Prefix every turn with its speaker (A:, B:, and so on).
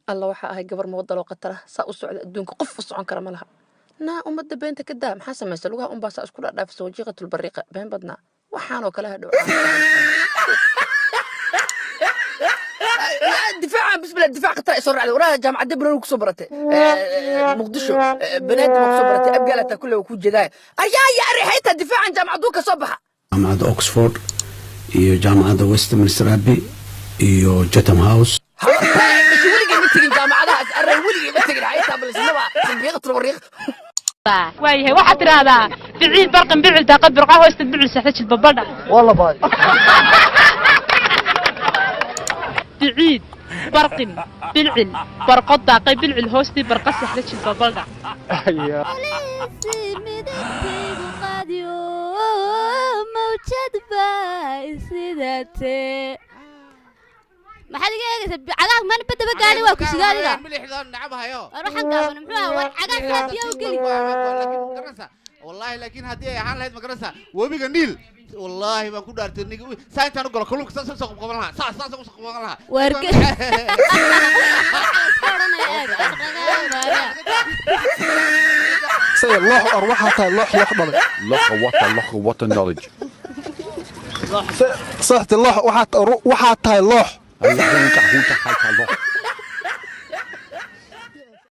A: Alla waxaa ahay gabar moodaloo khatara, saa u socda adduunka qof u socon kara ma laha. Naa ummadda beenta ka daa, maxaa samaysa lugaha unbaa saa isku dhaadhaafisa wajiiqatul bariiqa been badnaa waxaanoo kale hadhow. Difaaca bismillah, difaac khatar ay soo raacday waraha jaamacadda Bulow ku soo baratay Muqdisho, banaadir ku soo baratay, Abgaal hataa kulle ku jeedaa ayaa ya arixayta difaacan jaamacaddu ka soo baxa.
B: Jaamacadda Oxford iyo jaamacadda Westminster Abbey iyo Chatham House.
A: Weligay ma tegin jaamacadahaas, array weligay ma tegin xaytaa balisnaba biiqatul wariiq.
C: Waayahay, waxaad tidhaahdaa biciil barqan bicil daaqad burqa hoostad bicil saxda jilbabadha.
D: Waa
C: biciid barqin bilcil barqo daaqay bilcil hoostii barqa saxda jilbabadha.
E: Midabkaygu qadiyo mawjad baa isidatee, maxaad iga eegaysaa? Cagaag mana badaba gaali waa ku siga adiga.
F: Milixdan nacabahayo.
E: War waxaan gaaban muxuu ahaa? War cagaag saa biyo u geli.
F: Wallaahi, laakiin haddii ay ahaan lahayd, ma garanaysaa, webiga Niil, wallaahi baan ku dhaartay nig saa intaan u galo kalluunka saas usoo qabqaban lahaa, saas saas usoo qabqaban lahaa.
E: Warge iska odhanaya eeg aqragaan.
D: Say loox ar waxaa tahay loox loox dhalay.
G: Locha wata locha wata knowledge.
D: Saxti loox waxaa tahay loox.
G: Hunta hunta haita loch.